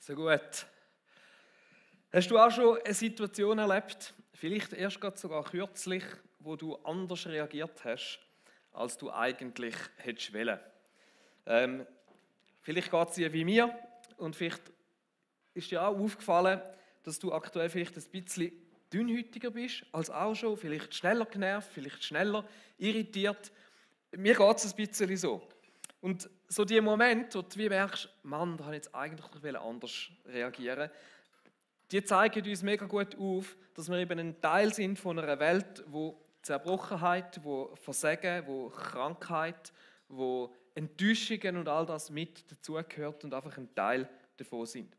So gut. Hast du auch schon eine Situation erlebt, vielleicht erst gerade sogar kürzlich, wo du anders reagiert hast, als du eigentlich hättest wollen? Vielleicht geht es dir wie mir und vielleicht ist dir auch aufgefallen, dass du aktuell vielleicht ein bisschen dünnhäutiger bist als auch schon, vielleicht schneller genervt, vielleicht schneller irritiert. Mir geht es ein bisschen so. Und so die Momente, wo du wie merkst, Mann, da habe ich jetzt eigentlich anders reagieren, die zeigen uns mega gut auf, dass wir eben ein Teil sind von einer Welt, wo Zerbrochenheit, wo Versagen, wo Krankheit, wo Enttäuschungen und all das mit dazugehört und einfach ein Teil davon sind.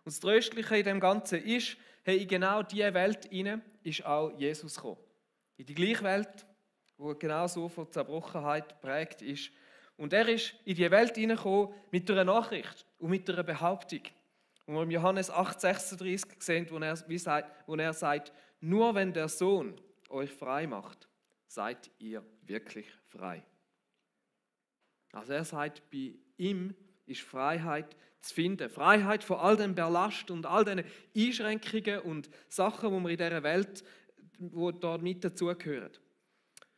Und das Tröstliche in dem Ganzen ist, hey, in genau diese Welt hinein ist auch Jesus gekommen. In die gleiche Welt, wo genauso von Zerbrochenheit geprägt ist. Und er ist in die Welt hineingekommen mit einer Nachricht und mit einer Behauptung. Und wir im Johannes 8,36 sehen, wo er sagt, nur wenn der Sohn euch frei macht, seid ihr wirklich frei. Also er sagt, bei ihm ist Freiheit zu finden. Freiheit von all dem Ballast und all den Einschränkungen und Sachen, die wir in dieser Welt, die da mit dazugehören.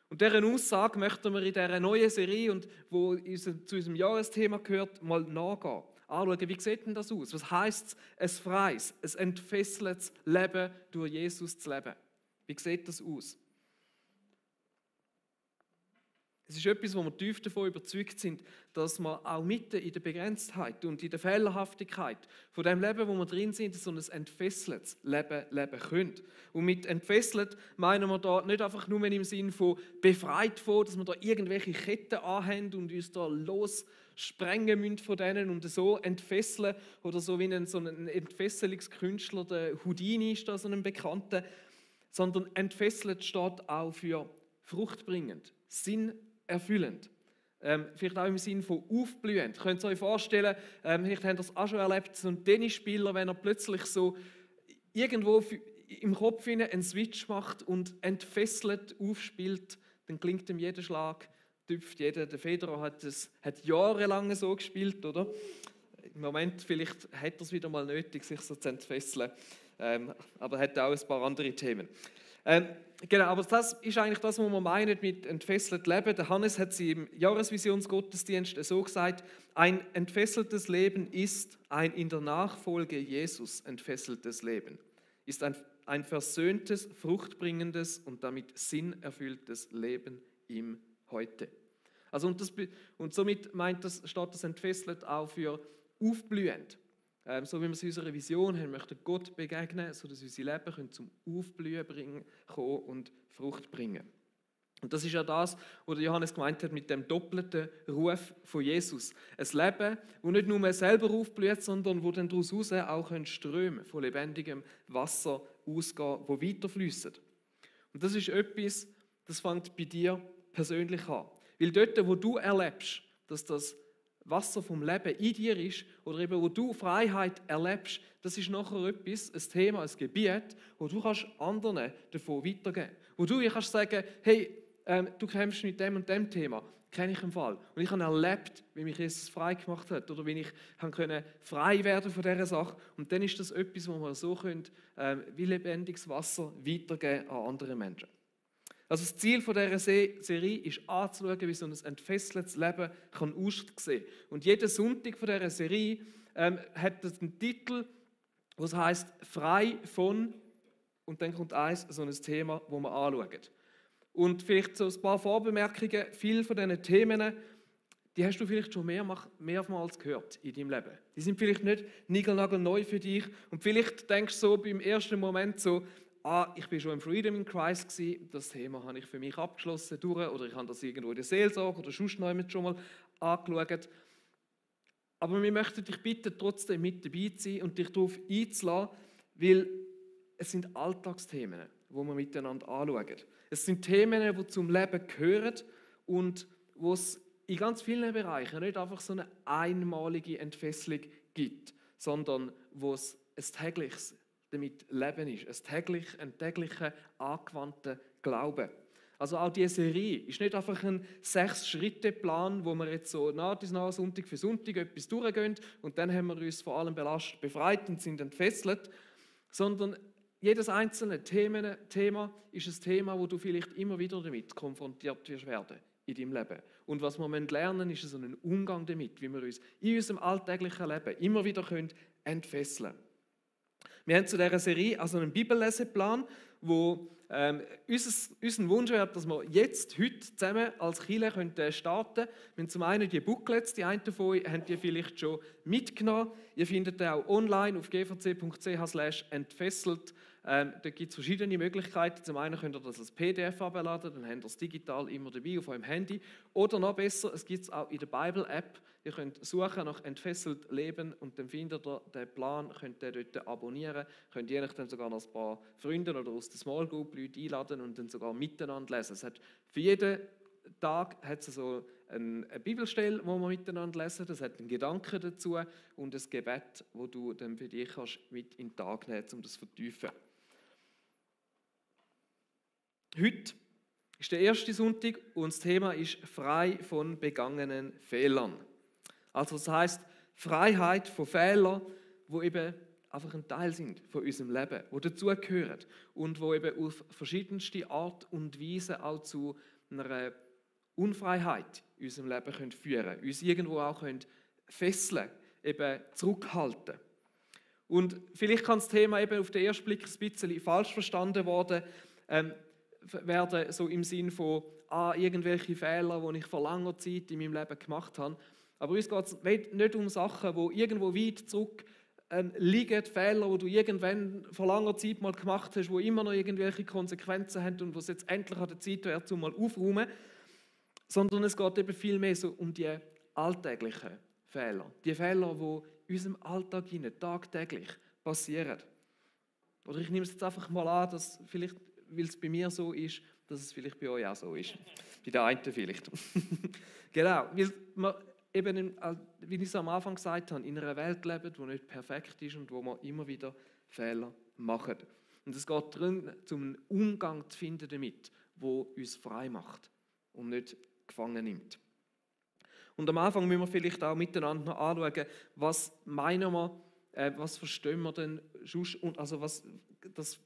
Und dieser Aussage möchten wir in dieser neuen Serie, und wo zu unserem Jahresthema gehört, mal nachgehen. Anschauen, wie sieht denn das aus? Was heisst es, ein freies, ein entfesseltes Leben durch Jesus zu leben? Wie sieht das aus? Es ist etwas, wo wir tief davon überzeugt sind, dass wir auch mitten in der Begrenztheit und in der Fehlerhaftigkeit von dem Leben, wo wir drin sind, so ein entfesseltes Leben leben können. Und mit entfesselt meinen wir da nicht einfach nur im Sinn von befreit von, dass wir da irgendwelche Ketten anhaben und uns da lossprengen müssen von denen und so entfesseln, oder so wie so ein Entfesselungskünstler, der Houdini ist da so ein Bekannter, sondern entfesselt steht auch für fruchtbringend, sinnerfüllend. Vielleicht auch im Sinn von aufblühend. Könnt ihr euch vorstellen, vielleicht habt ihr das auch schon erlebt, so ein Tennisspieler, wenn er plötzlich so irgendwo im Kopf einen Switch macht und entfesselt aufspielt, dann klingt ihm jeder Schlag, tüpft jeder. Der Federer hat jahrelang so gespielt, oder? Im Moment vielleicht hat er es wieder mal nötig, sich so zu entfesseln, aber er hat auch ein paar andere Themen. Genau, aber das ist eigentlich das, was wir meinen mit entfesselt Leben. Der Hannes hat sie im Jahresvisionsgottesdienst so gesagt: Ein entfesseltes Leben ist ein in der Nachfolge Jesus entfesseltes Leben, ist ein versöhntes, fruchtbringendes und damit sinnerfülltes Leben im Heute. Also und somit steht das entfesselt auch für aufblühend. So wie wir es in unserer Vision haben, möchten Gott begegnen, sodass unsere Leben zum Aufblühen kommen und Frucht bringen. Und das ist ja das, was Johannes gemeint hat mit dem doppelten Ruf von Jesus. Ein Leben, das nicht nur selber aufblüht, sondern wo dann daraus auch Ströme von lebendigem Wasser ausgehen, die weiterfließen. Und das ist etwas, das fängt bei dir persönlich an. Weil dort, wo du erlebst, dass das Wasser vom Leben in dir ist, oder eben wo du Freiheit erlebst, das ist nachher etwas, ein Thema, ein Gebiet, wo du kannst anderen davon weitergeben kannst. Wo du kannst sagen, hey, du kämpfst mit dem und dem Thema, kenne ich einen Fall. Und ich habe erlebt, wie mich Jesus frei gemacht hat, oder wie ich frei werden von dieser Sache. Und dann ist das etwas, wo wir so können, wie lebendiges Wasser weitergeben an andere Menschen. Also das Ziel dieser Serie ist anzuschauen, wie so ein entfesseltes Leben aussehen kann. Und jeden Sonntag von dieser Serie hat das einen Titel, der heißt «Frei von», und dann kommt so ein Thema, das wir anschauen. Und vielleicht so ein paar Vorbemerkungen: Viele von diesen Themen, die hast du vielleicht schon mehrmals gehört in deinem Leben. Die sind vielleicht nicht niegelnagelneu für dich. Und vielleicht denkst du so beim ersten Moment so: ich bin schon im Freedom in Christ gewesen, das Thema habe ich für mich abgeschlossen oder ich habe das irgendwo in der Seelsorge oder sonst noch schon mal angeschaut. Aber wir möchten dich bitten, trotzdem mit dabei zu sein und dich darauf einzulassen, weil es sind Alltagsthemen, die wir miteinander anschauen. Es sind Themen, die zum Leben gehören und wo es in ganz vielen Bereichen nicht einfach so eine einmalige Entfesselung gibt, sondern wo es ein tägliches damit Leben ist, ein täglicher angewandter Glaube. Also auch diese Serie ist nicht einfach ein 6-Schritte-Plan, wo wir jetzt so nach Sonntag für Sonntag etwas durchgehen und dann haben wir uns vor allem belastet befreit und sind entfesselt, sondern jedes einzelne Thema ist ein Thema, wo du vielleicht immer wieder damit konfrontiert wirst werden in deinem Leben. Und was wir lernen ist so ein Umgang damit, wie wir uns in unserem alltäglichen Leben immer wieder entfesseln können. Wir haben zu dieser Serie also einen Bibelleseplan, wo unser Wunsch wäre, dass wir jetzt, heute zusammen als Kirche starten können. Wir haben zum einen die Booklets, die einen von euch haben die vielleicht schon mitgenommen. Ihr findet die auch online auf gvc.ch/entfesselt. Da gibt es verschiedene Möglichkeiten. Zum einen könnt ihr das als PDF abladen, dann habt ihr es digital immer dabei auf eurem Handy. Oder noch besser, es gibt es auch in der Bible-App. Ihr könnt suchen nach «Entfesselt Leben» und dann findet ihr den Plan, könnt ihr dort abonnieren, könnt je nachdem sogar noch ein paar Freunde oder aus der Small Group Leute einladen und dann sogar miteinander lesen. Es hat für jeden Tag hat es so eine Bibelstelle, wo wir miteinander lesen. Das hat einen Gedanken dazu und ein Gebet, wo du dann für dich kannst mit in den Tag nehmen, um das zu vertiefen. Heute ist der erste Sonntag und das Thema ist frei von begangenen Fehlern. Also das heisst, Freiheit von Fehlern, die eben einfach ein Teil sind von unserem Leben, die dazugehören und die eben auf verschiedenste Art und Weise auch zu einer Unfreiheit in unserem Leben führen können, uns irgendwo auch fesseln, eben zurückhalten. Und vielleicht kann das Thema eben auf den ersten Blick ein bisschen falsch verstanden werden, so im Sinn von irgendwelche Fehler, die ich vor langer Zeit in meinem Leben gemacht habe. Aber uns geht es nicht um Sachen, die irgendwo weit zurück liegen, Fehler, die du irgendwann vor langer Zeit mal gemacht hast, die immer noch irgendwelche Konsequenzen haben und wo es jetzt endlich an der Zeit wäre, um mal aufzuräumen. Sondern es geht eben vielmehr so um die alltäglichen Fehler. Die Fehler, die in unserem Alltag tagtäglich passieren. Oder ich nehme es jetzt einfach mal an, dass vielleicht, weil es bei mir so ist, dass es vielleicht bei euch auch so ist. Bei den einen vielleicht. Genau, weil wir eben, wie ich es am Anfang gesagt habe, in einer Welt leben, die nicht perfekt ist und wo wir immer wieder Fehler machen. Und es geht darum, einen Umgang zu finden damit, der uns frei macht und nicht gefangen nimmt. Und am Anfang müssen wir vielleicht auch miteinander noch anschauen, was meinen wir, was verstehen wir denn, also was das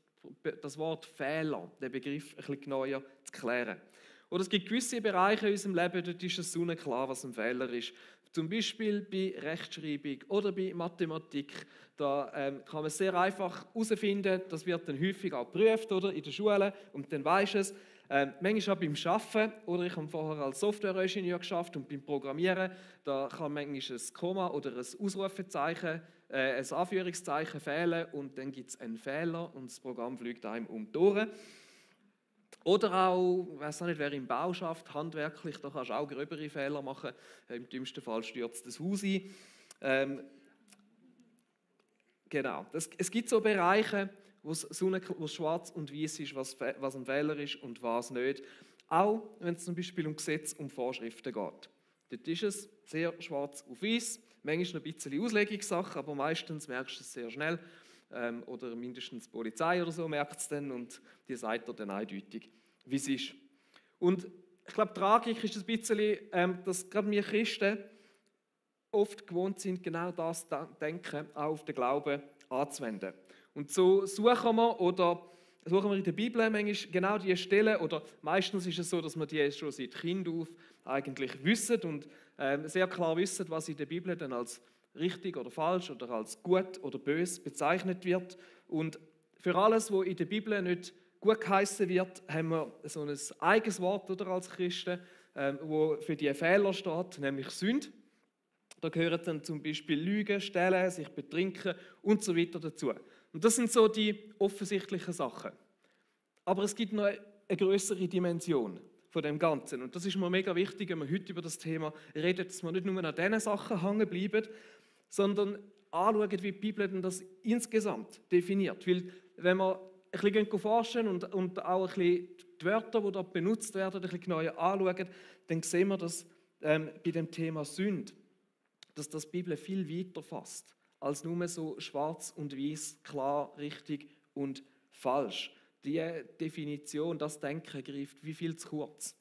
Wort Fehler, den Begriff ein bisschen genauer zu klären. Oder es gibt gewisse Bereiche in unserem Leben, dort ist es sonnenklar, was ein Fehler ist. Zum Beispiel bei Rechtschreibung oder bei Mathematik. Da kann man sehr einfach herausfinden, das wird dann häufig auch geprüft oder, in der Schule und dann weisst du es. Manchmal auch beim Arbeiten, oder ich habe vorher als Softwareingenieur geschafft und beim Programmieren, da kann manchmal ein Komma oder ein Ausrufezeichen, ein Anführungszeichen fehlen und dann gibt es einen Fehler und das Programm fliegt einem um die Ohren. Oder auch, ich weiss auch nicht, wer im Bau schafft, handwerklich, da kannst du auch gröbere Fehler machen. Im dümmsten Fall stürzt das Haus ein. Genau. Es gibt so Bereiche, wo es schwarz und weiß ist, was ein Fehler ist und was nicht. Auch wenn es zum Beispiel um Gesetze und Vorschriften geht. Dort ist es sehr schwarz auf weiß. Manchmal noch ein bisschen Auslegungssache, aber meistens merkst du es sehr schnell. Oder mindestens die Polizei oder so merkt es dann und die sagt dir dann eindeutig, wie es ist. Und ich glaube, die Tragik ist ein bisschen, dass gerade wir Christen oft gewohnt sind, genau das Denken auch auf den Glauben anzuwenden. Und so suchen wir in der Bibel manchmal genau diese Stellen, oder meistens ist es so, dass wir die schon seit Kind auf eigentlich wissen und sehr klar wissen, was in der Bibel dann als richtig oder falsch oder als gut oder böse bezeichnet wird. Und für alles, was in der Bibel nicht gut geheißen wird, haben wir so ein eigenes Wort oder, als Christen, wo für die Fehler steht, nämlich Sünde. Da gehören dann zum Beispiel Lügen, Stehlen, sich betrinken und so weiter dazu. Und das sind so die offensichtlichen Sachen. Aber es gibt noch eine größere Dimension von dem Ganzen. Und das ist mir mega wichtig, wenn wir heute über das Thema reden, dass wir nicht nur an diesen Sachen hängen bleiben, sondern anschauen, wie die Bibel denn das insgesamt definiert. Weil wenn wir ein bisschen forschen und auch ein bisschen die Wörter, die dort benutzt werden, ein bisschen genauer anschauen, dann sehen wir, dass bei dem Thema Sünde, dass das die Bibel viel weiter fasst, als nur so schwarz und weiß, klar, richtig und falsch. diese Definition, das Denken greift wie viel zu kurz.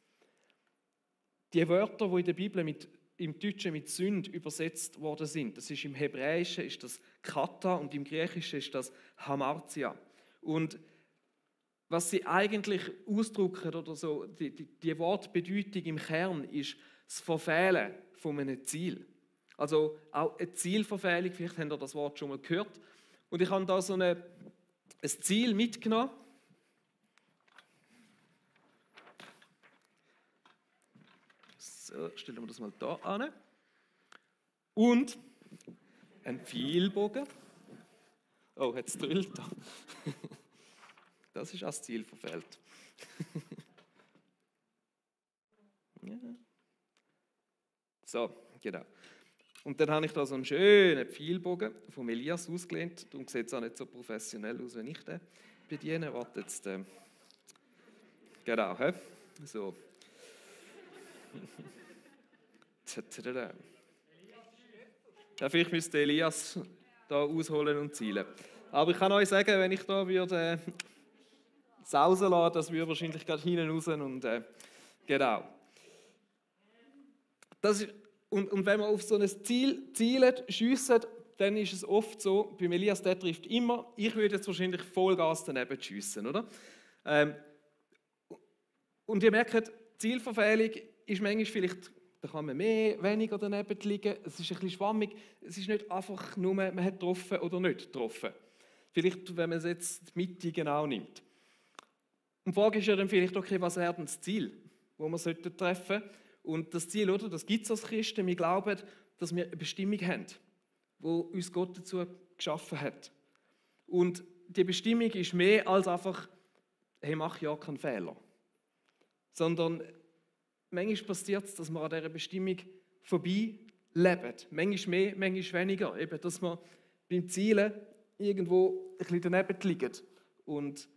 Die Wörter, die in der Bibel im Deutschen mit Sünd übersetzt worden sind, das ist im Hebräischen ist das Kata und im Griechischen ist das Hamartia. Und was sie eigentlich ausdrücken oder so, die Wortbedeutung im Kern ist das Verfehlen von einem Ziel. Also auch eine Zielverfehlung, vielleicht habt ihr das Wort schon mal gehört. Und ich habe da so ein Ziel mitgenommen. So, stellen wir das mal da an. Und ein Pfeilbogen. Oh, jetzt drillt da. Das ist das Ziel verfehlt. Ja. So, genau. Und dann habe ich da so einen schönen Pfeilbogen vom Elias ausgelehnt. Darum sieht es auch nicht so professionell aus, wenn ich den bediene. Warte jetzt. Genau, he? So. Ja, vielleicht müsste Elias da ausholen und zielen. Aber ich kann euch sagen, wenn ich da würde sausen lassen, das würde wahrscheinlich gerade hinten raus. Und genau. Das ist, und wenn man auf so ein Ziel zielt, schiessen, dann ist es oft so, beim Elias, der trifft immer, ich würde jetzt wahrscheinlich Vollgas daneben schiessen, oder? Und ihr merkt, Zielverfehlung ist manchmal vielleicht, da kann man mehr, weniger daneben liegen, es ist ein bisschen schwammig, es ist nicht einfach nur, man hat getroffen oder nicht getroffen. Vielleicht, wenn man es jetzt die Mitte genau nimmt. Und die Frage ist ja dann vielleicht, okay, was wäre denn das Ziel, das wir treffen sollten? Und das Ziel, oder, das gibt es als Christen, wir glauben, dass wir eine Bestimmung haben, die uns Gott dazu geschaffen hat. Und die Bestimmung ist mehr als einfach, hey, mach ja keinen Fehler. Sondern manchmal passiert es, dass wir an dieser Bestimmung vorbei leben. Manchmal mehr, manchmal weniger. Eben, dass wir beim Zielen irgendwo ein bisschen daneben liegen. Und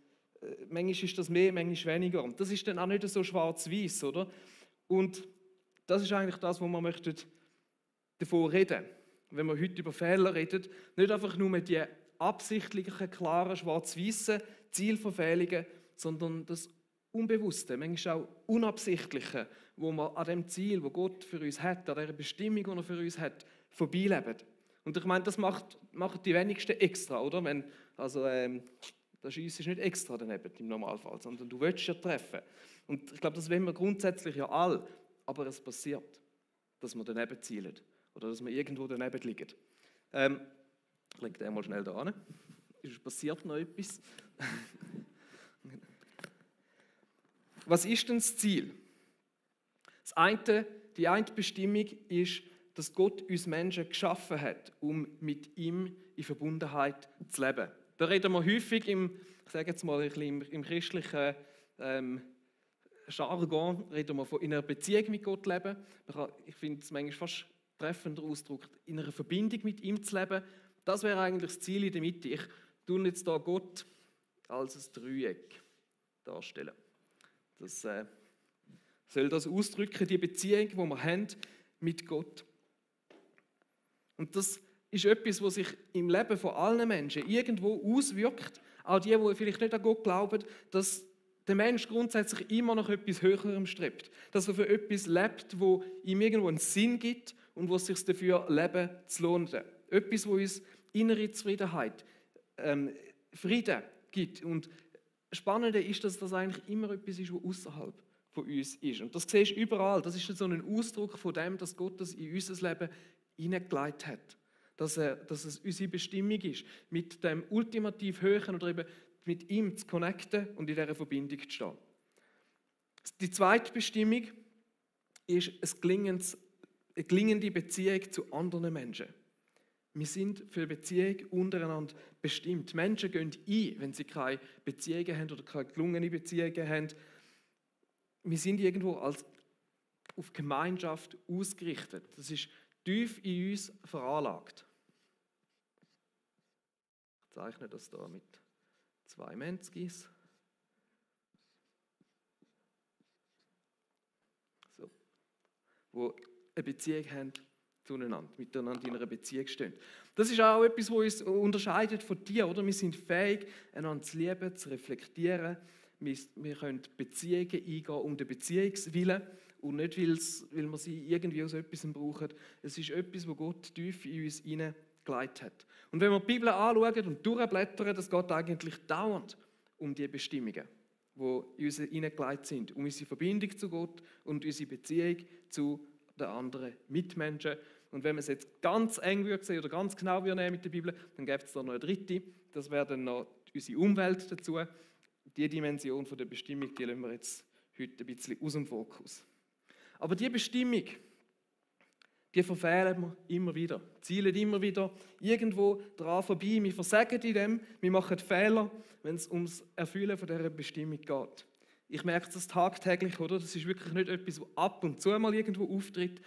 manchmal ist das mehr, manchmal weniger. Und das ist dann auch nicht so schwarz-weiß, oder? Und das ist eigentlich das, wo wir davon reden. Wenn wir heute über Fehler reden, nicht einfach nur die absichtlichen, klaren, schwarz-weißen Zielverfehlungen, sondern das Unbewusste, manchmal auch Unabsichtliche, wo wir an dem Ziel, das Gott für uns hat, an dieser Bestimmung, die er für uns hat, vorbeileben. Und ich meine, das macht die wenigsten extra, oder? Der Schiess ist nicht extra daneben im Normalfall, sondern du willst ja treffen. Und ich glaube, das wollen wir grundsätzlich ja alle, aber es passiert, dass wir daneben zielen oder dass wir irgendwo daneben liegen. Ich lege den mal schnell da an. Es passiert noch etwas. Was ist denn das Ziel? Die eine Bestimmung ist, dass Gott uns Menschen geschaffen hat, um mit ihm in Verbundenheit zu leben. Da reden wir häufig ich sage jetzt mal im christlichen Jargon, reden wir von in einer Beziehung mit Gott leben. Ich finde es manchmal fast treffender Ausdruck, in einer Verbindung mit ihm zu leben. Das wäre eigentlich das Ziel in der Mitte. Ich tue jetzt hier Gott als ein Dreieck darstellen. Das soll das ausdrücken, die Beziehung, die wir haben mit Gott. Und das ist etwas, was sich im Leben von allen Menschen irgendwo auswirkt. Auch die vielleicht nicht an Gott glauben, dass der Mensch grundsätzlich immer nach etwas Höherem strebt. Dass er für etwas lebt, wo ihm irgendwo einen Sinn gibt und wo es sich dafür leben zu lohnen. Etwas, wo uns innere Zufriedenheit, Frieden gibt. Und das Spannende ist, dass das eigentlich immer etwas ist, was außerhalb von uns ist. Und das siehst du überall. Das ist so ein Ausdruck von dem, dass Gott das in unser Leben hineingelegt hat. Dass es unsere Bestimmung ist, mit dem ultimativ Höheren oder eben mit ihm zu connecten und in dieser Verbindung zu stehen. Die zweite Bestimmung ist eine gelingende Beziehung zu anderen Menschen. Wir sind für Beziehung untereinander bestimmt. Menschen gehen ein, wenn sie keine Beziehungen haben oder keine gelungene Beziehungen haben. Wir sind irgendwo auf Gemeinschaft ausgerichtet. Das ist tief in uns veranlagt. Ich zeichne das hier mit 2 Menskis. So. Wo eine Beziehung haben zueinander, miteinander in einer Beziehung stehen. Das ist auch etwas, was uns unterscheidet von dir, oder? Wir sind fähig, einander zu lieben, zu reflektieren. Wir können Beziehungen eingehen um den Beziehungswillen und nicht, weil wir sie irgendwie aus etwas brauchen. Es ist etwas, was Gott tief in uns hineingelegt hat. Und wenn wir die Bibel anschauen und durchblättern, das geht eigentlich dauernd um die Bestimmungen, die in uns hineingelegt sind, um unsere Verbindung zu Gott und unsere Beziehung zu den anderen Mitmenschen. Und wenn man es jetzt ganz eng würde sehen oder ganz genau würde nehmen mit der Bibel, dann gibt es da noch eine dritte, das wäre dann noch unsere Umwelt dazu. Die Dimension der Bestimmung, die lassen wir jetzt heute ein bisschen aus dem Fokus. Aber die Bestimmung, die verfehlen wir immer wieder, zielen immer wieder irgendwo dran vorbei. Wir versagen in dem, wir machen Fehler, wenn es ums Erfüllen von dieser Bestimmung geht. Ich merke das tagtäglich, oder? Das ist wirklich nicht etwas, das ab und zu mal irgendwo auftritt,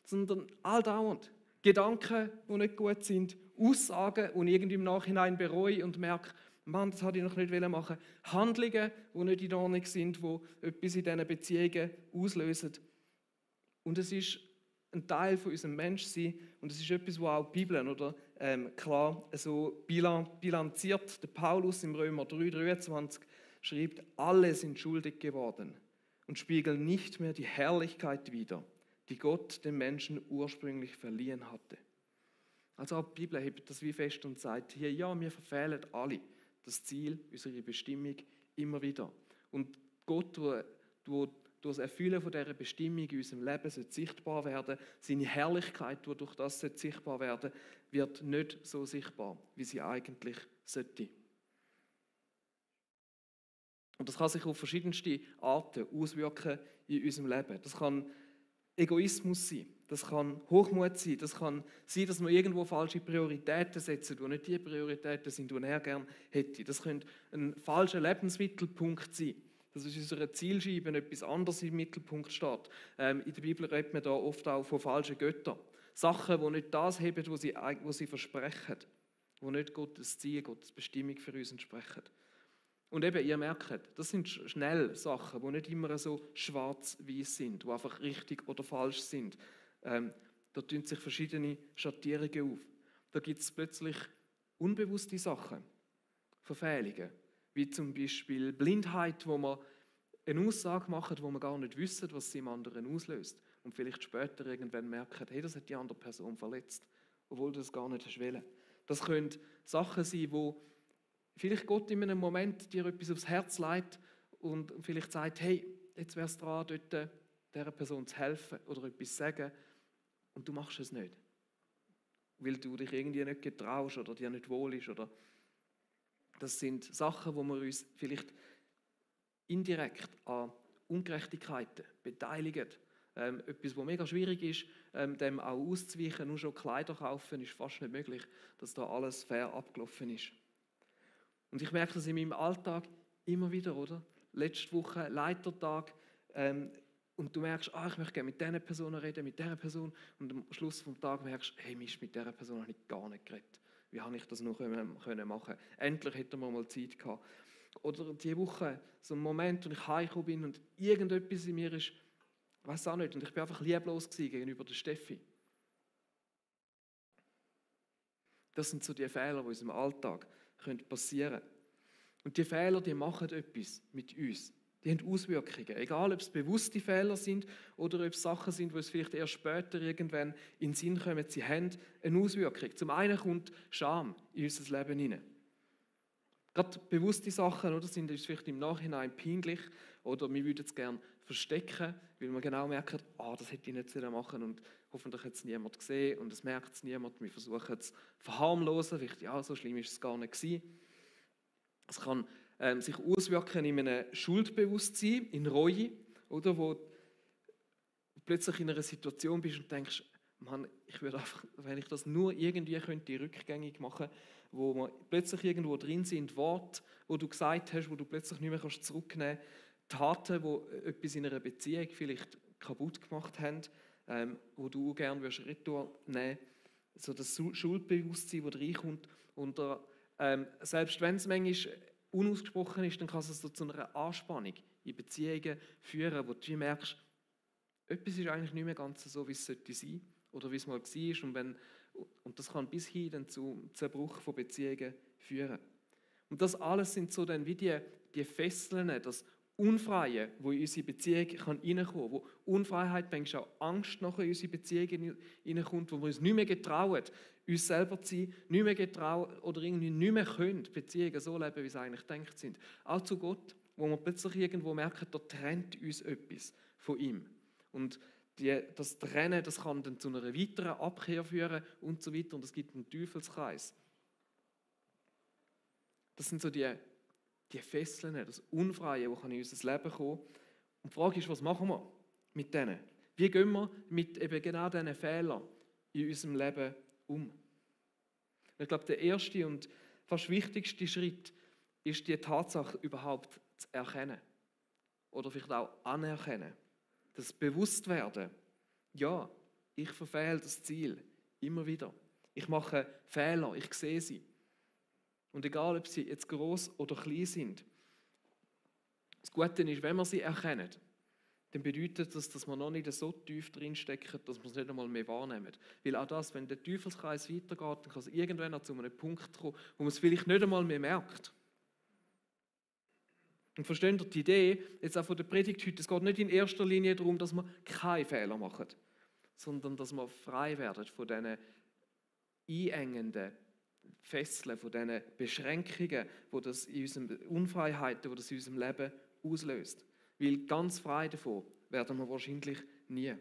sondern andauernd. Gedanken, die nicht gut sind, Aussagen, die ich irgendwie im Nachhinein bereue und merke, Mann, das hätte ich noch nicht machen wollen. Handlungen, die nicht in Ordnung sind, die etwas in diesen Beziehungen auslösen. Und es ist ein Teil von unserem Menschsein und es ist etwas, was auch die Bibel oder, klar so bilanziert. Der Paulus im Römer 3,23 schreibt, alle sind schuldig geworden und spiegeln nicht mehr die Herrlichkeit wider, die Gott dem Menschen ursprünglich verliehen hatte. Also auch die Bibel hebt das wie fest und sagt, hier, ja, wir verfehlen alle das Ziel, unsere Bestimmung immer wieder. Und Gott, der durch das Erfüllen von dieser Bestimmung in unserem Leben sichtbar werden, seine Herrlichkeit, die durch das sichtbar werden, wird nicht so sichtbar, wie sie eigentlich sollte. Und das kann sich auf verschiedenste Arten auswirken in unserem Leben. Das kann Egoismus sein, das kann Hochmut sein, das kann sein, dass wir irgendwo falsche Prioritäten setzen, die nicht die Prioritäten sind, die er gerne hätte. Das könnte ein falscher Lebensmittelpunkt sein, dass in unserer Zielscheibe etwas anderes im Mittelpunkt steht. In der Bibel redet man da oft auch von falschen Göttern. Sachen, die nicht das haben, was sie versprechen, die nicht Gottes Ziel, Gottes Bestimmung für uns entsprechen. Und eben, ihr merkt, das sind schnell Sachen, die nicht immer so schwarz-weiß sind, die einfach richtig oder falsch sind. Da tun sich verschiedene Schattierungen auf. Da gibt es plötzlich unbewusste Sachen, Verfehlungen, wie zum Beispiel Blindheit, wo man eine Aussage macht, wo man gar nicht wissen, was sie im anderen auslöst. Und vielleicht später irgendwann merken, hey, das hat die andere Person verletzt, obwohl du das gar nicht hast wollen. Das können Sachen sein, wo vielleicht Gott in einem Moment dir etwas aufs Herz legt und vielleicht sagt, hey, jetzt wäre es dran, dort dieser Person zu helfen oder etwas zu sagen und du machst es nicht. Weil du dich irgendwie nicht getraust oder dir nicht wohl ist. Oder das sind Sachen, wo wir uns vielleicht indirekt an Ungerechtigkeiten beteiligen. Etwas, was mega schwierig ist, dem auch auszuweichen. Nur schon Kleider kaufen ist fast nicht möglich, dass da alles fair abgelaufen ist. Und ich merke das in meinem Alltag immer wieder, oder? Letzte Woche Leitertag und du merkst, ich möchte gerne mit dieser Person reden, mit dieser Person und am Schluss des Tages merkst du, hey, Mist, mit dieser Person habe ich gar nicht geredet. Wie habe ich das noch können machen? Endlich hätten wir mal Zeit gehabt. Oder diese Woche so ein Moment, wo ich heimgekommen bin und irgendetwas in mir ist, ich weiß auch nicht, und ich bin einfach lieblos gegenüber der Steffi. Das sind so die Fehler, die in unserem Alltag passieren können. Und die Fehler, die machen etwas mit uns. Die haben Auswirkungen. Egal, ob es bewusste Fehler sind oder ob es Sachen sind, die es vielleicht erst später irgendwann in den Sinn kommen, sie haben eine Auswirkung. Zum einen kommt Scham in unser Leben hinein. Gerade bewusste Sachen, oder, sind uns vielleicht im Nachhinein peinlich oder wir würden es gerne verstecken, weil wir genau merken, das hätte ich nicht machen sollen und hoffentlich hat es niemand gesehen und es merkt es niemand. Wir versuchen es zu verharmlosen, vielleicht so schlimm ist es gar nicht gewesen. Es kann sich auswirken in einem Schuldbewusstsein, in Reue, oder, wo du plötzlich in einer Situation bist und denkst, Mann, ich würde einfach, wenn ich das nur irgendwie könnte, rückgängig machen, wo man plötzlich irgendwo drin sind, Worte, wo du gesagt hast, wo du plötzlich nicht mehr zurücknehmen kannst, Taten, die etwas in einer Beziehung vielleicht kaputt gemacht haben, wo du gerne retour nehmen willst. So das Schuldbewusstsein, das reinkommt. Und selbst wenn es manchmal unausgesprochen ist, dann kann es so zu einer Anspannung in Beziehungen führen, wo du merkst, etwas ist eigentlich nicht mehr ganz so, wie es sollte sein. oder wie es mal war. Und das kann bis hin dann zum Zerbruch von Beziehungen führen. Und das alles sind so dann wie die Fesseln, das Unfreie, wo in unsere Beziehung reinkommen kann, wo Unfreiheit, manchmal auch Angst nachher in unsere Beziehung hineinkommt, wo wir uns nicht mehr getrauen, uns selber zu sein, nicht mehr getrauen oder irgendwie nicht mehr können, Beziehungen so leben, wie sie eigentlich gedacht sind. Auch zu Gott, wo wir plötzlich irgendwo merken, da trennt uns etwas von ihm. Und das Trennen, das kann dann zu einer weiteren Abkehr führen und so weiter. Und es gibt einen Teufelskreis. Das sind so die Fesseln, das Unfreie, das in unser Leben kommen kann. Und die Frage ist, was machen wir mit denen? Wie gehen wir mit eben genau diesen Fehlern in unserem Leben um? Ich glaube, der erste und fast wichtigste Schritt ist die Tatsache überhaupt zu erkennen. Oder vielleicht auch anerkennen. Das Bewusstwerden. Ja, ich verfehle das Ziel immer wieder. Ich mache Fehler, ich sehe sie. Und egal, ob sie jetzt gross oder klein sind. Das Gute ist, wenn wir sie erkennen, dann bedeutet das, dass wir noch nicht so tief drinstecken, dass wir es nicht einmal mehr wahrnehmen. Weil auch das, wenn der Teufelskreis weitergeht, dann kann es irgendwann auch zu einem Punkt kommen, wo man es vielleicht nicht einmal mehr merkt. Und versteht ihr die Idee, jetzt auch von der Predigt heute, es geht nicht in erster Linie darum, dass wir keine Fehler machen, sondern dass wir frei werden von diesen einengenden Fesseln, von diesen Beschränkungen, die das in unserem Unfreiheiten, die das in unserem Leben auslöst. Weil ganz frei davon werden wir wahrscheinlich nie.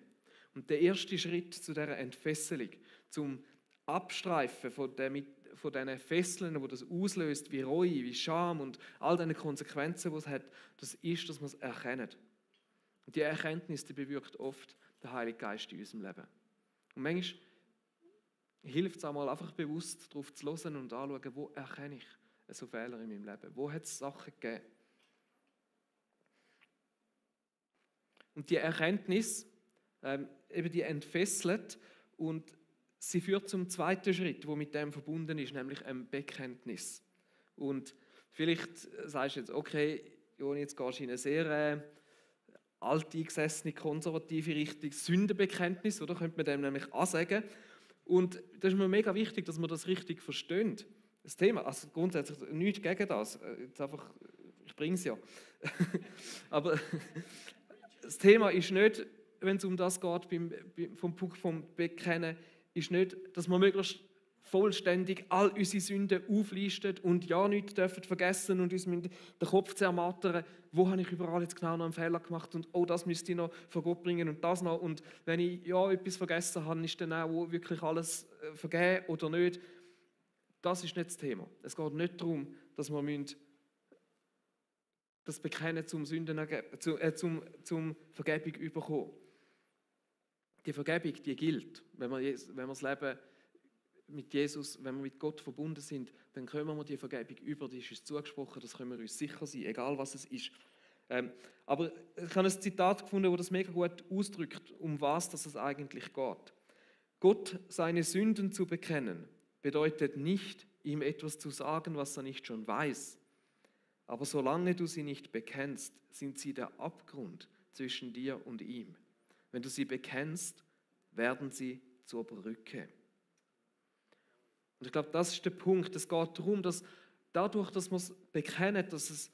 Und der erste Schritt zu dieser Entfesselung, zum Abstreifen von diesen Fesseln, die das auslöst, wie Reue, wie Scham und all diese Konsequenzen, die es hat, das ist, dass wir es erkennen. Und die Erkenntnis, die bewirkt oft der Heilige Geist in unserem Leben. Und manchmal hilft es auch mal einfach bewusst darauf zu hören und anzuschauen, wo erkenne ich so Fehler in meinem Leben? Wo hat es Sachen gegeben? Und die Erkenntnis, eben die entfesselt und sie führt zum zweiten Schritt, der mit dem verbunden ist, nämlich einem Bekenntnis. Und vielleicht sagst du jetzt, okay, Joni, jetzt gehst du in eine sehr alteingesessene, konservative Richtung, Sündenbekenntnis, oder könnte man dem nämlich auch sagen. Und das ist mir mega wichtig, dass wir das richtig verstehen. Das Thema, also grundsätzlich nichts gegen das, jetzt einfach, ich bringe es ja. Aber das Thema ist nicht, wenn es um das geht, vom Punkt vom Bekennen, ist nicht, dass wir möglichst vollständig all unsere Sünden auflisten und ja nichts dürfen vergessen und uns den Kopf zermartern, wo habe ich überall jetzt genau noch einen Fehler gemacht und oh, das müsste ich noch vor Gott bringen und das noch und wenn ich ja etwas vergessen habe, ist dann auch wirklich alles vergeben oder nicht. Das ist nicht das Thema. Es geht nicht darum, dass wir das Bekennen zum zum Vergebung bekommen. Die Vergebung, die gilt, wenn wir das Leben mit Jesus, wenn wir mit Gott verbunden sind, dann können wir die Vergebung über, die ist uns zugesprochen, das können wir uns sicher sein, egal was es ist. Aber ich habe ein Zitat gefunden, das das mega gut ausdrückt, um was es eigentlich geht. Gott seine Sünden zu bekennen, bedeutet nicht, ihm etwas zu sagen, was er nicht schon weiß. Aber solange du sie nicht bekennst, sind sie der Abgrund zwischen dir und ihm. Wenn du sie bekennst, werden sie zur Brücke. Und ich glaube, das ist der Punkt. Es geht darum, dass dadurch, dass wir es bekennen, dass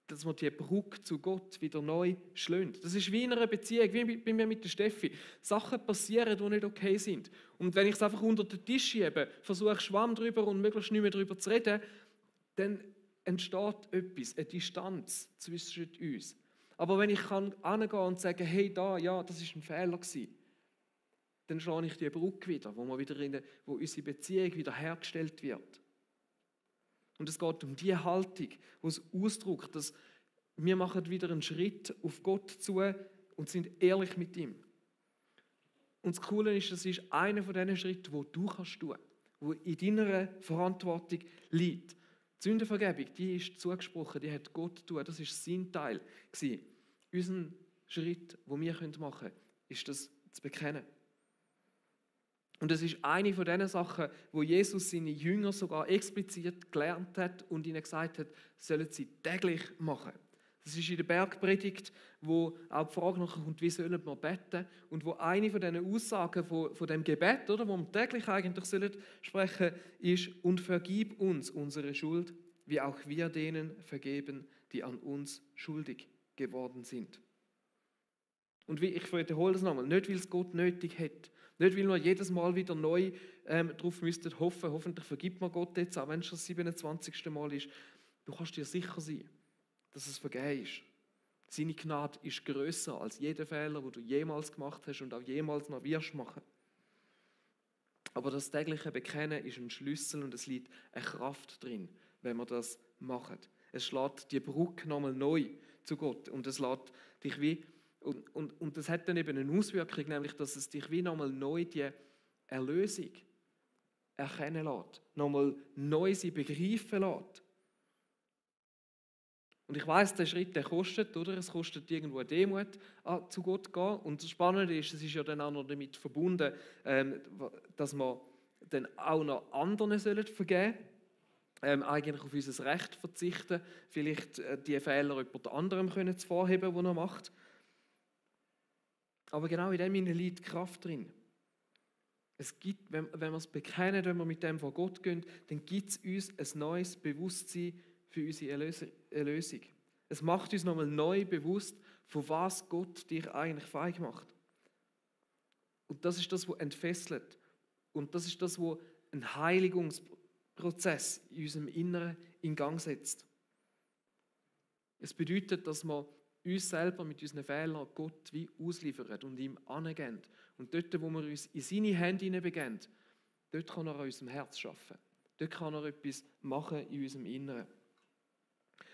wir die Brücke zu Gott wieder neu schlagen. Das ist wie in einer Beziehung, wie bei mir mit der Steffi. Sachen passieren, die nicht okay sind. Und wenn ich es einfach unter den Tisch schiebe, versuche Schwamm drüber und möglichst nicht mehr darüber zu reden, dann entsteht etwas, eine Distanz zwischen uns. Aber wenn ich hingehen und sagen, hey, ja, das war ein Fehler gewesen, dann schlage ich die Brücke wieder, wo unsere Beziehung wieder hergestellt wird. Und es geht um die Haltung, die es ausdrückt, dass wir machen wieder einen Schritt auf Gott zu und sind ehrlich mit ihm. Und das Coole ist, das ist einer von diesen Schritten, die du kannst tun, wo in deiner Verantwortung liegt. Die Sündenvergebung, die ist zugesprochen, die hat Gott tun, das ist sein Teil gewesen. Unser Schritt, den wir machen können, ist das zu bekennen. Und das ist eine von diesen Sachen, wo Jesus seine Jünger sogar explizit gelernt hat und ihnen gesagt hat, sollen sie täglich machen. Das ist in der Bergpredigt, wo auch die Frage nachher kommt, wie sollen wir beten? Und wo eine von diesen Aussagen von dem Gebet, oder, wo wir täglich eigentlich sprechen sollen, ist: Und vergib uns unsere Schuld, wie auch wir denen vergeben, die an uns schuldig geworden sind. Und ich wiederhole das nochmal, nicht weil es Gott nötig hat, nicht weil wir jedes Mal wieder neu darauf müssten hoffen, hoffentlich vergibt mir Gott jetzt, auch wenn es schon das 27. Mal ist. Du kannst dir sicher sein, dass es vergeben ist. Seine Gnade ist grösser als jeder Fehler, den du jemals gemacht hast und auch jemals noch wirst machen. Aber das tägliche Bekennen ist ein Schlüssel und es liegt eine Kraft drin, wenn wir das machen. Es schlägt die Brücke nochmal neu zu Gott und es lässt dich wie, und das hat dann eben eine Auswirkung, nämlich, dass es dich wie nochmal neu die Erlösung erkennen lässt, nochmal neu sie begreifen lässt. Und ich weiss, der Schritt, der kostet, oder? Es kostet irgendwo eine Demut, zu Gott zu gehen. Und das Spannende ist, es ist ja dann auch noch damit verbunden, dass wir dann auch noch anderen vergeben sollen. Eigentlich auf unser Recht verzichten, vielleicht die Fehler jemand anderem zu vorheben, den er macht. Aber genau in dem liegt die Kraft drin. Es gibt, wenn wir es bekennen, wenn wir mit dem vor Gott gehen, dann gibt es uns ein neues Bewusstsein für unsere Erlösung. Es macht uns nochmal neu bewusst, von was Gott dich eigentlich frei macht. Und das ist das, was entfesselt. Und das ist das, was einen Heiligungsprozess in unserem Inneren in Gang setzt. Es bedeutet, dass wir uns selber mit unseren Fehlern Gott wie ausliefern und ihm angeben. Und dort, wo wir uns in seine Hände hineinbegeben, dort kann er an unserem Herz arbeiten. Dort kann er etwas machen in unserem Inneren.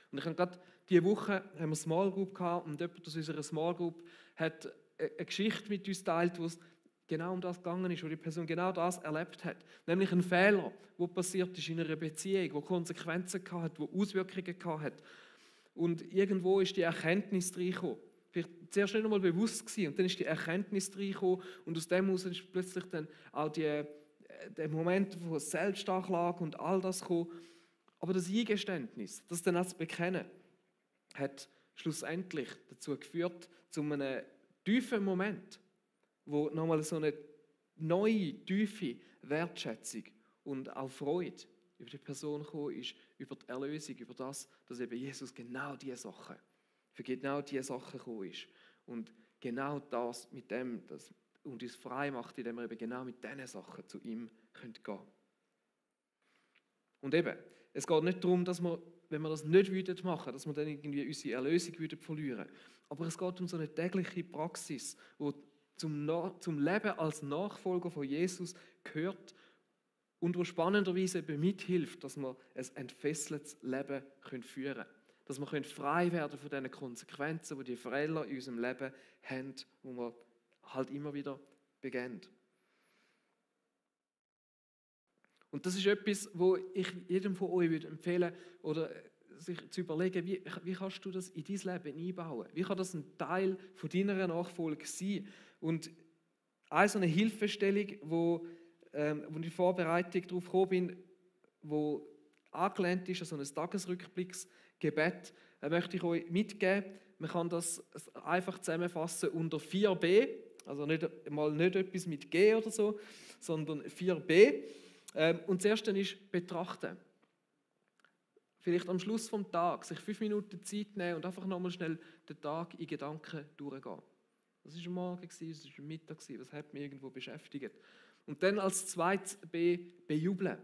Und ich habe gerade diese Woche haben wir eine Small Group gehabt und jemand aus unserer Small Group hat eine Geschichte mit uns geteilt, wo es genau um das gegangen ist, wo die Person genau das erlebt hat. Nämlich ein Fehler, der passiert ist in einer Beziehung, der Konsequenzen gehabt hat, der Auswirkungen gehabt hat. Und irgendwo ist die Erkenntnis reingekommen. Vielleicht zuerst nicht einmal bewusst gewesen, und dann ist die Erkenntnis reingekommen und aus dem heraus ist plötzlich dann auch der Moment von Selbstanklage und all das gekommen. Aber das Eingeständnis, das dann auch zu bekennen, hat schlussendlich dazu geführt, zu einem tiefen Moment, wo nochmal so eine neue, tiefe Wertschätzung und auch Freude über die Person gekommen ist, über die Erlösung, über das, dass eben Jesus genau diese Sachen, für genau diese Sachen gekommen ist. Und genau das mit dem, das und uns frei macht, indem wir eben genau mit diesen Sachen zu ihm gehen können. Und eben, es geht nicht darum, dass wir, wenn wir das nicht machen würden, dass wir dann irgendwie unsere Erlösung verlieren würden. Aber es geht um so eine tägliche Praxis, die zum Leben als Nachfolger von Jesus gehört und wo spannenderweise eben mithilft, dass wir ein entfesseltes Leben führen können. Dass wir frei werden von diesen Konsequenzen, die die Fehler in unserem Leben haben, wo wir halt immer wieder begehen. Und das ist etwas, wo ich jedem von euch würde empfehlen oder sich zu überlegen, wie kannst du das in dein Leben einbauen? Wie kann das ein Teil von deiner Nachfolge sein? Und eine so eine Hilfestellung, wo ich in Vorbereitung darauf gekommen bin, wo angelehnt ist an so ein Tagesrückblicksgebet, möchte ich euch mitgeben. Man kann das einfach zusammenfassen unter 4b, also nicht etwas mit G oder so, sondern 4b. Und das erste ist betrachten. Vielleicht am Schluss des Tages sich 5 Minuten Zeit nehmen und einfach nochmal schnell den Tag in Gedanken durchgehen. Das war am Morgen, das war am Mittag, das hat mich irgendwo beschäftigt. Und dann als zweites B, bejubeln.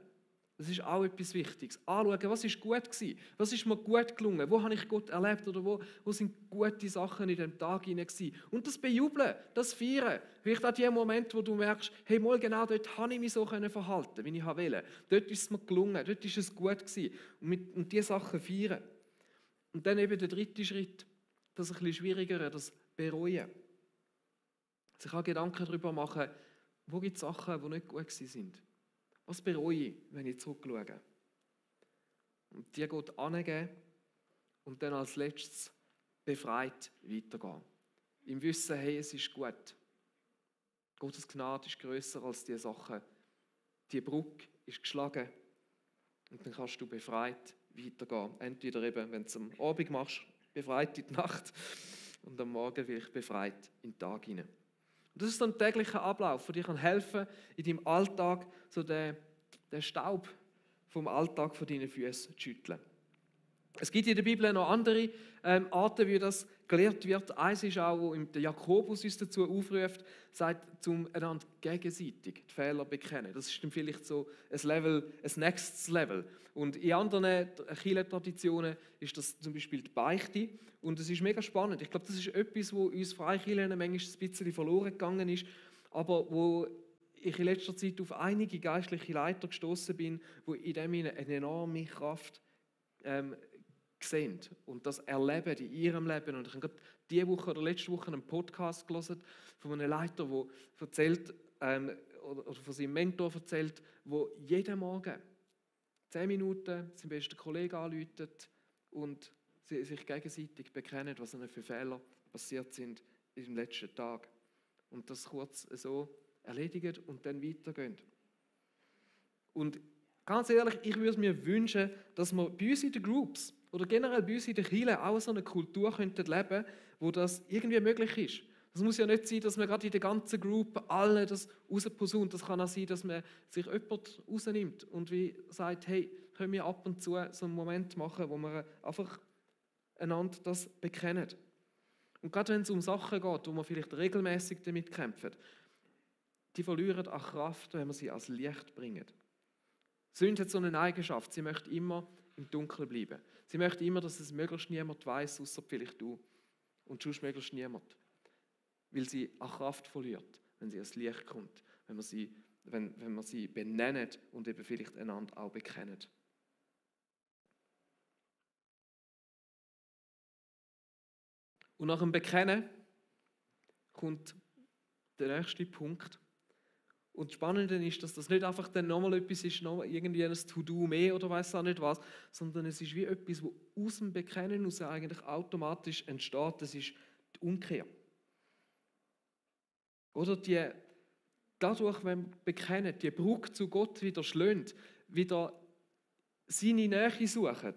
Das ist auch etwas Wichtiges. Anschauen, was war gut gewesen? Was ist mir gut gelungen? Wo habe ich Gott erlebt? Oder wo sind gute Sachen in diesem Tag hinein gewesen? Und das Bejubeln, das Feiern. Vielleicht auch die Momente, wo du merkst, hey, mal genau dort habe ich mich so verhalten, wie ich wollte. Dort ist es mir gelungen, dort ist es gut gewesen. Und diese Sachen feiern. Und dann eben der dritte Schritt, das ist ein bisschen schwieriger, das Bereuen. Sich auch Gedanken darüber machen, wo gibt es Sachen, die nicht gut sind. Was bereue ich, wenn ich zurückschaue? Und die Gott angeben und dann als letztes befreit weitergehen. Im Wissen, hey, es ist gut. Gottes Gnade ist grösser als diese Sachen. Die Brücke ist geschlagen und dann kannst du befreit weitergehen. Entweder eben, wenn du es am Abend machst, befreit in die Nacht und am Morgen werde ich befreit in den Tag hinein. Und das ist so ein täglicher Ablauf, der dir helfen kann, in deinem Alltag so den Staub vom Alltag von deinen Füßen zu schütteln. Es gibt in der Bibel noch andere Arten, wie das gelehrt wird. Eins ist auch, wo der Jakobus uns dazu aufruft, sagt, zum einander gegenseitig die Fehler bekennen. Das ist dann vielleicht so ein Level, ein nächstes Level. Und in anderen Kirchentraditionen ist das zum Beispiel die Beichte. Und es ist mega spannend. Ich glaube, das ist etwas, wo uns Freikirchen manchmal ein bisschen verloren gegangen ist, aber wo ich in letzter Zeit auf einige geistliche Leiter gestoßen bin, die in dem eine enorme Kraft sehen und das erleben in ihrem Leben. Und ich habe gerade diese Woche oder letzte Woche einen Podcast gelesen von einem Leiter, der erzählt, oder von seinem Mentor erzählt, der jeden Morgen 10 Minuten seinen besten Kollegen anruft und sie sich gegenseitig bekennen, was ihnen für Fehler passiert sind im letzten Tag. Und das kurz so erledigen und dann weitergehen. Und ganz ehrlich, ich würde mir wünschen, dass wir bei uns in den Groups oder generell bei uns in der Kirche auch so eine Kultur leben könnten, wo das irgendwie möglich ist. Das muss ja nicht sein, dass man gerade in der ganzen Group alle das rausposaunt. Das kann auch sein, dass man sich jemand rausnimmt und wie sagt, hey, können wir ab und zu so einen Moment machen, wo wir einfach einander das bekennen. Und gerade wenn es um Sachen geht, wo man vielleicht regelmäßig damit kämpfen, die verlieren an Kraft, wenn man sie als Licht bringen. Sünde hat so eine Eigenschaft, sie möchte immer im Dunkeln bleiben. Sie möchte immer, dass es möglichst niemand weiß, außer vielleicht du. Und sonst möglichst niemand. Weil sie an Kraft verliert, wenn sie ans Licht kommt, wenn man sie benennt und eben vielleicht einander auch bekennt. Und nach dem Bekennen kommt der nächste Punkt. Und das Spannende ist, dass das nicht einfach dann nochmal etwas ist, nochmal irgendwie ein To-Do mehr oder weiß auch nicht was, sondern es ist wie etwas, was aus dem Bekennen heraus eigentlich automatisch entsteht. Das ist die Umkehr. Oder dadurch, wenn wir bekennen, die Brücke zu Gott wieder schlägt, wieder seine Nähe suchen,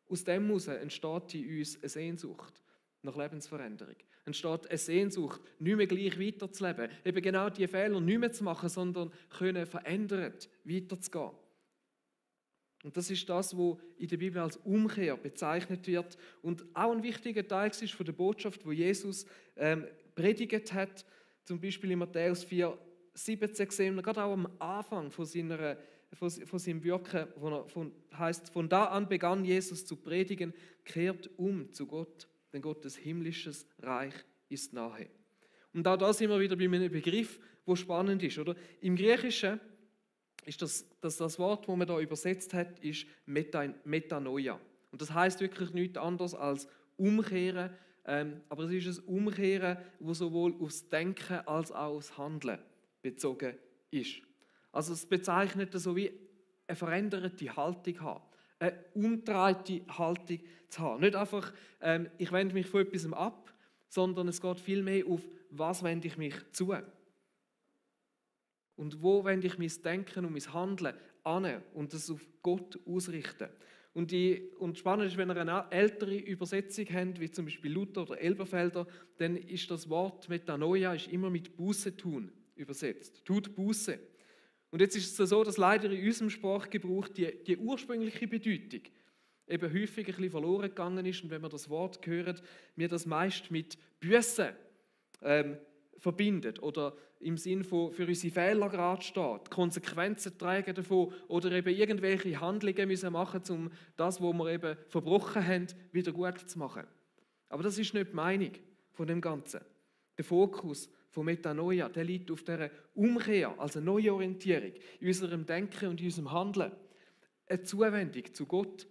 aus dem heraus entsteht in uns eine Sehnsucht nach Lebensveränderung. Entsteht eine Sehnsucht, nicht mehr gleich weiterzuleben, eben genau diese Fehler nicht mehr zu machen, sondern können verändert weiterzugehen. Und das ist das, was in der Bibel als Umkehr bezeichnet wird und auch ein wichtiger Teil ist von der Botschaft, wo Jesus predigt hat, zum Beispiel in Matthäus 4, 17 sehen wir gerade auch am Anfang von seinem Wirken, wo heißt, von da an begann Jesus zu predigen, kehrt um zu Gott, denn Gottes himmlisches Reich ist nahe. Und auch da sind wir wieder bei einem Begriff, der spannend ist. Oder? Im Griechischen ist das Wort, das man da übersetzt hat, ist Metanoia. Und das heißt wirklich nichts anderes als umkehren, aber es ist ein Umkehren, das sowohl aufs Denken als auch aufs Handeln bezogen ist. Also es bezeichnet so wie eine veränderte Haltung haben. Eine umgedrehte Haltung zu haben. Nicht einfach, ich wende mich von etwas ab, sondern es geht vielmehr auf, was wende ich mich zu. Und wo wende ich mein Denken und mein Handeln an und das auf Gott ausrichten. Und spannend ist, wenn ihr eine ältere Übersetzung habt, wie zum Beispiel Luther oder Elberfelder, dann ist das Wort Metanoia ist immer mit Buße tun übersetzt. Tut Buße. Und jetzt ist es so, dass leider in unserem Sprachgebrauch die ursprüngliche Bedeutung eben häufig ein bisschen verloren gegangen ist. Und wenn wir das Wort hören, wir das meist mit Büssen verbindet oder im Sinn von für unsere Fehler gerade steht, Konsequenzen tragen davon oder eben irgendwelche Handlungen müssen machen, um das, was wir eben verbrochen haben, wieder gut zu machen. Aber das ist nicht die Meinung von dem Ganzen. Der Fokus von Metanoia, der liegt auf dieser Umkehr, also Neuorientierung in unserem Denken und in unserem Handeln. Eine Zuwendung zu Gott.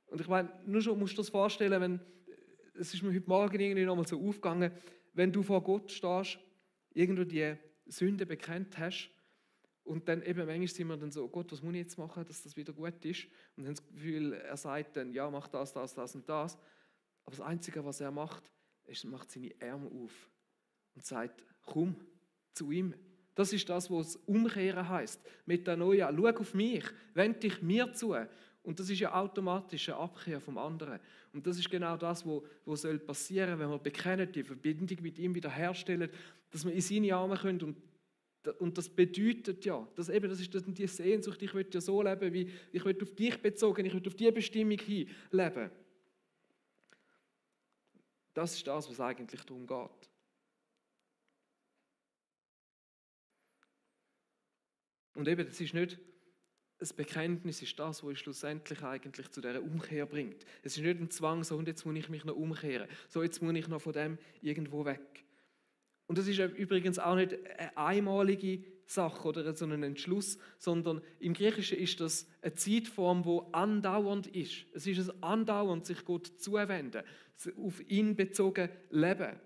Und ich meine, nur schon musst du dir das vorstellen, es ist mir heute Morgen irgendwie nochmal so aufgegangen, wenn du vor Gott stehst, irgendwo die Sünde bekennt hast und dann eben manchmal sind wir dann so, Gott, was muss ich jetzt machen, dass das wieder gut ist? Und dann haben das Gefühl, er sagt dann, ja, mach das und das. Aber das Einzige, was er macht, ist, er macht seine Arme auf und sagt, komm zu ihm. Das ist das, was Umkehren heisst. Metanoia, schau auf mich, wende dich mir zu Und das ist ja automatisch eine Abkehr vom anderen. Und das ist genau das, was soll passieren, wenn wir bekennen, die Verbindung mit ihm wiederherstellen, dass wir in seine Arme können. Und das bedeutet ja, das ist die Sehnsucht, ich will ja so leben, wie ich will auf dich bezogen, ich will auf diese Bestimmung hin leben. Das ist das, was eigentlich darum geht. Und eben, das ist nicht, das Bekenntnis ist das, was uns schlussendlich eigentlich zu dieser Umkehr bringt. Es ist nicht ein Zwang, so und jetzt muss ich mich noch umkehren, so jetzt muss ich noch von dem irgendwo weg. Und das ist übrigens auch nicht eine einmalige Sache oder so ein Entschluss, sondern im Griechischen ist das eine Zeitform, die andauernd ist. Es ist ein andauernd sich Gott zuwenden, auf ihn bezogen leben.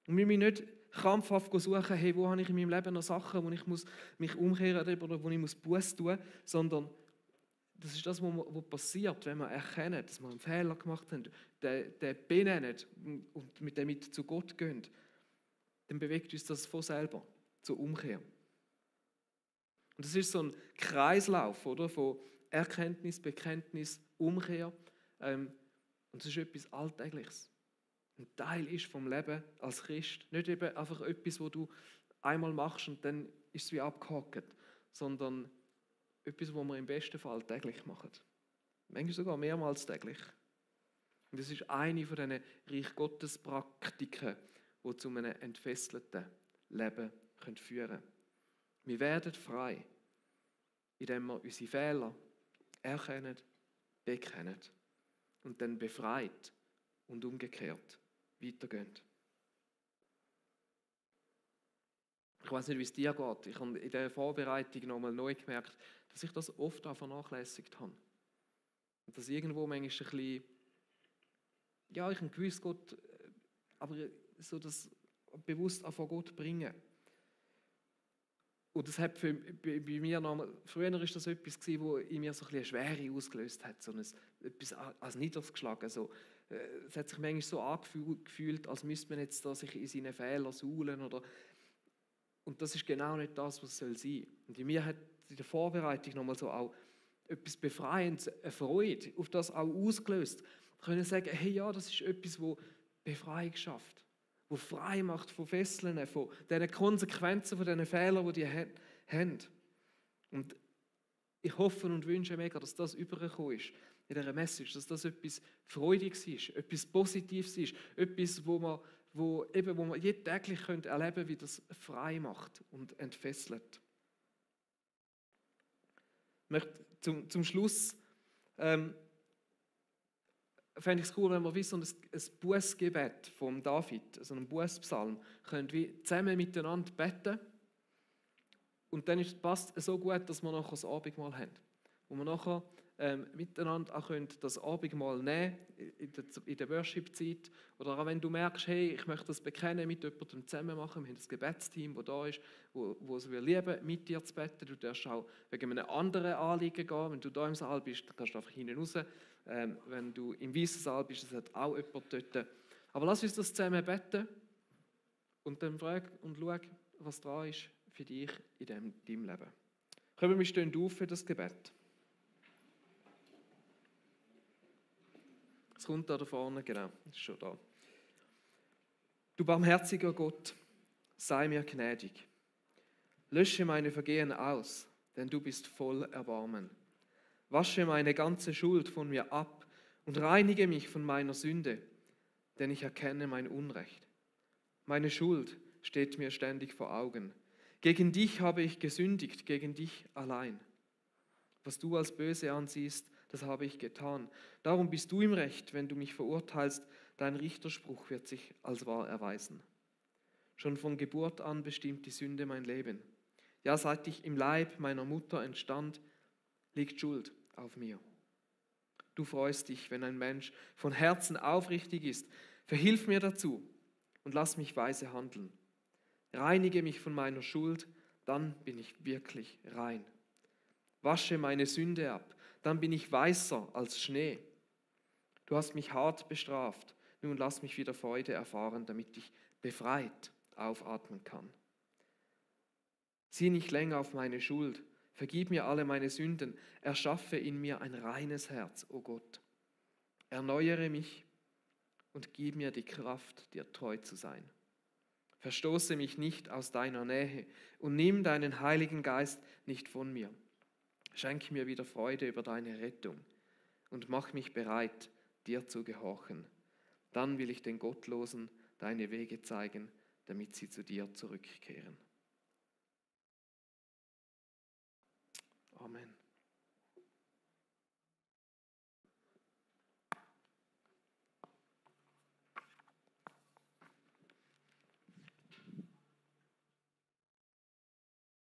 Und wir müssen nicht krampfhaft suchen, hey, wo habe ich in meinem Leben noch Sachen, wo ich mich umkehren muss oder wo ich Buße tun muss, sondern das ist das, was passiert, wenn wir erkennen, dass wir einen Fehler gemacht haben, den benennen und mit dem zu Gott gehen. Dann bewegt uns das von selber zur Umkehr. Und das ist so ein Kreislauf, oder, von Erkenntnis, Bekenntnis, Umkehr. Und das ist etwas Alltägliches. Ein Teil ist vom Leben als Christ. Nicht eben einfach etwas, was du einmal machst und dann ist es wie abgehakt, sondern etwas, was wir im besten Fall täglich machen. Manchmal sogar mehrmals täglich. Und das ist eine von diesen Reich Gottes Praktiken, die zu einem entfesselten Leben führen können. Wir werden frei, indem wir unsere Fehler erkennen, bekennen und dann befreit und umgekehrt weitergehen. Ich weiß nicht, wie es dir geht. Ich habe in der Vorbereitung nochmal neu gemerkt, dass ich das oft auch vernachlässigt habe. Und dass irgendwo manchmal ein bisschen, ja, ich habe gewusst, Gott, aber so das bewusst auch vor Gott bringen. Und das hat bei mir nochmal, früher war das etwas gewesen, wo in mir so ein bisschen eine Schwere ausgelöst hat, so etwas als niedergeschlagen. So, es hat sich manchmal so angefühlt, als müsste man jetzt da sich in seinen Fehlern suhlen. Und das ist genau nicht das, was es sein soll. Und in mir hat in der Vorbereitung nochmal so auch etwas Befreiendes, eine Freude auf das auch ausgelöst. Können sagen, hey ja, das ist etwas, wo Befreiung schafft, wo frei macht von Fesseln, von diesen Konsequenzen, von diesen Fehlern, die haben. Und ich hoffe und wünsche mega, dass das übergekommen ist in dieser Message, dass das etwas Freudiges ist, etwas Positives ist, etwas, wo man jeden täglich erleben können, wie das frei macht und entfesselt. Ich möchte zum Schluss fände ich es cool, wenn wir wie so ein Bußgebet vom David, also einen Bußpsalm, können wir zusammen miteinander beten. Und dann passt es so gut, dass wir nachher das Abendmahl haben. Wo wir nachher miteinander auch das Abendmahl nehmen in der Worship-Zeit. Oder auch wenn du merkst, hey, ich möchte das bekennen, mit jemandem zusammen machen. Wir haben das Gebetsteam, das da ist, wo es lieben, mit dir zu beten. Du darfst auch wegen einem anderen Anliegen gehen. Wenn du da im Saal bist, dann kannst du einfach hinten raus. Wenn du im weißen Saal bist, es hat auch jemand dort. Aber lass uns das zusammen beten und dann frag und schau, was dran ist für dich in deinem Leben. Kommen wir stehen auf für das Gebet. Es kommt da vorne, genau, ist schon da. Du barmherziger Gott, sei mir gnädig. Lösche meine Vergehen aus, denn du bist voll Erbarmen. Wasche meine ganze Schuld von mir ab und reinige mich von meiner Sünde, denn ich erkenne mein Unrecht. Meine Schuld steht mir ständig vor Augen. Gegen dich habe ich gesündigt, gegen dich allein. Was du als böse ansiehst, das habe ich getan. Darum bist du im Recht, wenn du mich verurteilst. Dein Richterspruch wird sich als wahr erweisen. Schon von Geburt an bestimmt die Sünde mein Leben. Ja, seit ich im Leib meiner Mutter entstand, liegt Schuld auf mir. Du freust dich, wenn ein Mensch von Herzen aufrichtig ist. Verhilf mir dazu und lass mich weise handeln. Reinige mich von meiner Schuld, dann bin ich wirklich rein. Wasche meine Sünde ab, dann bin ich weißer als Schnee. Du hast mich hart bestraft, nun lass mich wieder Freude erfahren, damit ich befreit aufatmen kann. Sieh nicht länger auf meine Schuld, Vergib mir alle meine Sünden, erschaffe in mir ein reines Herz, o Gott. Erneuere mich und gib mir die Kraft, dir treu zu sein. Verstoße mich nicht aus deiner Nähe und nimm deinen Heiligen Geist nicht von mir. Schenk mir wieder Freude über deine Rettung und mach mich bereit, dir zu gehorchen. Dann will ich den Gottlosen deine Wege zeigen, damit sie zu dir zurückkehren. Amen.